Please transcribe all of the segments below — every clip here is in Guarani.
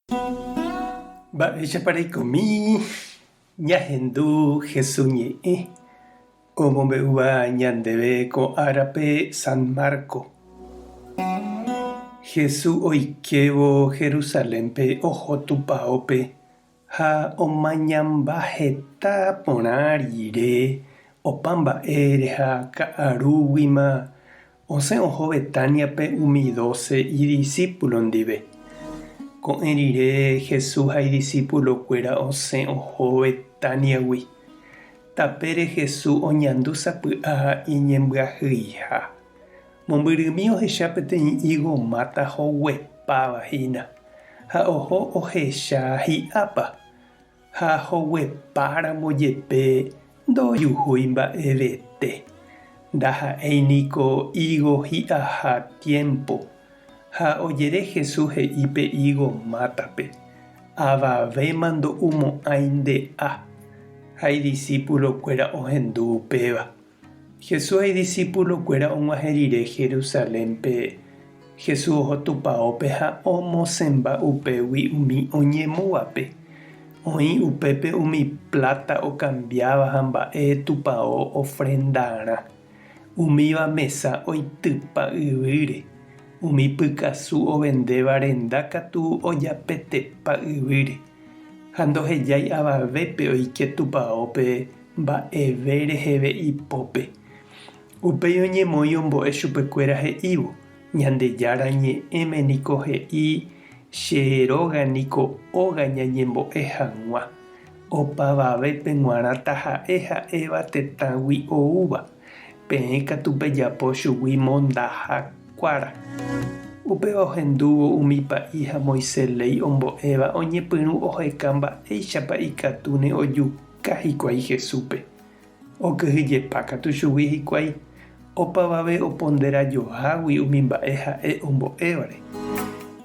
Mba'éichapa reikomi ñahendu Jesús ñe'ẽ omombe'úva ñandéve ko árape San Marco. Jesús oikévo Jerusalénpe oho tupaópe ha omañamba heta porã rire opa mba'ére ha ka'arúguima Osẽ oho Betániape umi dóse idisípulo ndive. Ko'ẽ rire Jesús ha idisipulokuéra osẽ oho Betániagui. Tapére Jesús oñandu sapy'a iñembyahyiha. Mombyrymi ohecha peteĩ ígo máta hoguepáva hína, ha oho ohecha hi'ápa. Ha hoguepáramo jepe ndojuhúi mba'evete, ndaha'éi niko ígo hi'aha tiémpo. Ha ojere Jesús he'i pe ígo mátape, Avavéma ndo'umo'ãi nde'a. Ha idisípulokuéra ohendu upéva. Jesús ha idisipulokuéra og̃uahẽ rire Jerusalénpe, Jesús oho tupaópe ha omosẽmba upégui umi oñemúvape. Oĩ upépe umi pláta okambiáva ha mba'e tupao ofrendarã. Umíva mesa oitypa yvýre, umi pykasu ovendéva renda katu ojapetepa yvýre. Ha ndohejái avavépe oike tupaópe mba'eve reheve ipópe. Upéi oñemoĩ ombo'e chupekuéra he'ívo, Ñandejára ñe'ẽme niko he'i, Che róga niko óga ñañembo'e hag̃ua, opavavépe g̃uarã taha'e ha'éva tetãgui oúva. Peẽ katu pejapo chugui mondaha kuára. Upéva ohendúvo umi pa'i ha Moisés léi ombo'éva oñepyrũ oheka mba'éichapa ikatúne ojuka hikuái Jesúspe. Okyhyjepa katu chugui hikuái, opavave oponderajohágui umi mba'e ha'e ombo'évare.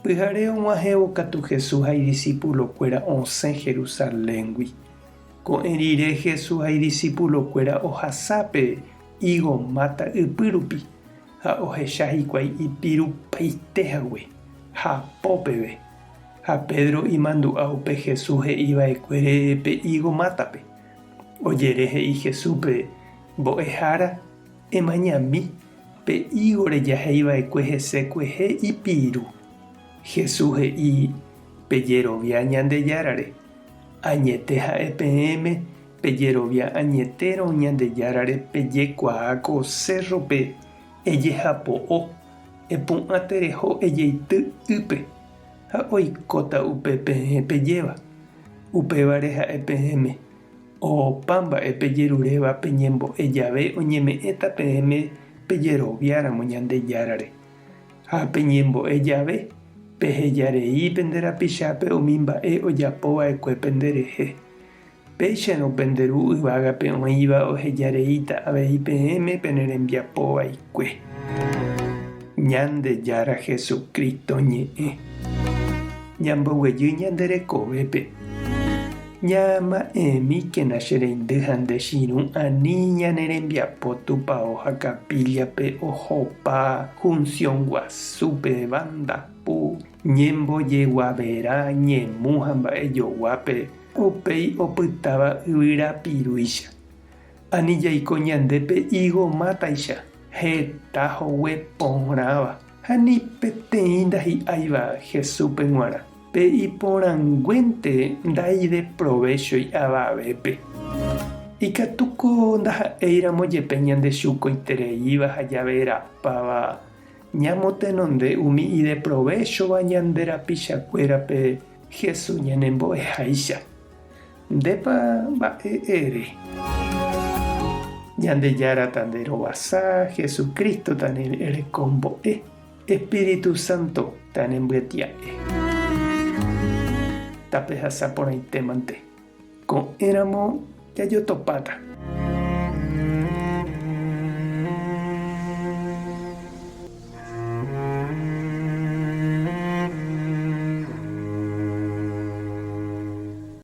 Pyhare og̃uahẽvo katu Jesús ha idisipulokuéra osẽ Jerusaléngui. Ko'ẽ rire Jesús ha idisipulokuéra ohasa pe ígo máta ypy rupi ha ohecha hikuái ipirupaite hague, hapo peve. Ha Pedro imandu'a upe Jesús he'i va'ekuére pe ígo mátape. Ojere he'i Jesúspe, Mbo'ehára, emañami, pe ígo rejahéi va'ekue hese kuehe ipiru. Jesús he'i, Pejerovia Ñandejárare. Añete ha'e peẽme, pejerovia añetérõ Ñandejárare pejekuaa ko sérrope ejehapo'o, epu'ã tereho ejeity ýpe, ha oikóta upe peẽ pejéva. Upévare ha'e peẽme, opa mba'e pejeruréva peñembo'e jave oñeme'ẽta peẽme pejeroviáramo Ñandejárare. Ha peñembo'e jave, peheja rei pende rapichápe umi mba'e ojapo va'ekue penderehe. Péicharõ pende Ru yvágape oĩva oheja reíta avei peẽme pene rembiapo vaikue. Ñandejára Jesucristo ñe'ẽ. Ñamboguejy ñande rekovépe. Ñama'ẽmíkena che reindy ha nde chirũ ani ñane rembiapo tupao ha capilla-pe ohopa junción guasúpe, banda pu, ñembojeguaverã, ñemu ha mba'ejoguápe, upéi opytáva yvyra pirúicha. Ani jaiko ñande pe higo mátaicha, heta hogue porãva ha ni peteĩ ndahi'áiva Jesúspe g̃uarã. Pe iporãnguénte ndaideprovéchoi avavépe. Ikatúko ndaha'éiramo jepe ñandechukoitereíva ha javerapáva ñamotenonde umi ideprovéchova ñande rapichakuérape Jesús ñanembo'eháicha. Ndépa mba'e ere? Ñandejára tanderovasa, Jesucristo tanerekombo'e. Espíritu Santo tanembyetia'e. Tapehasa porãitémante. Ko'ẽramo jajotopáta.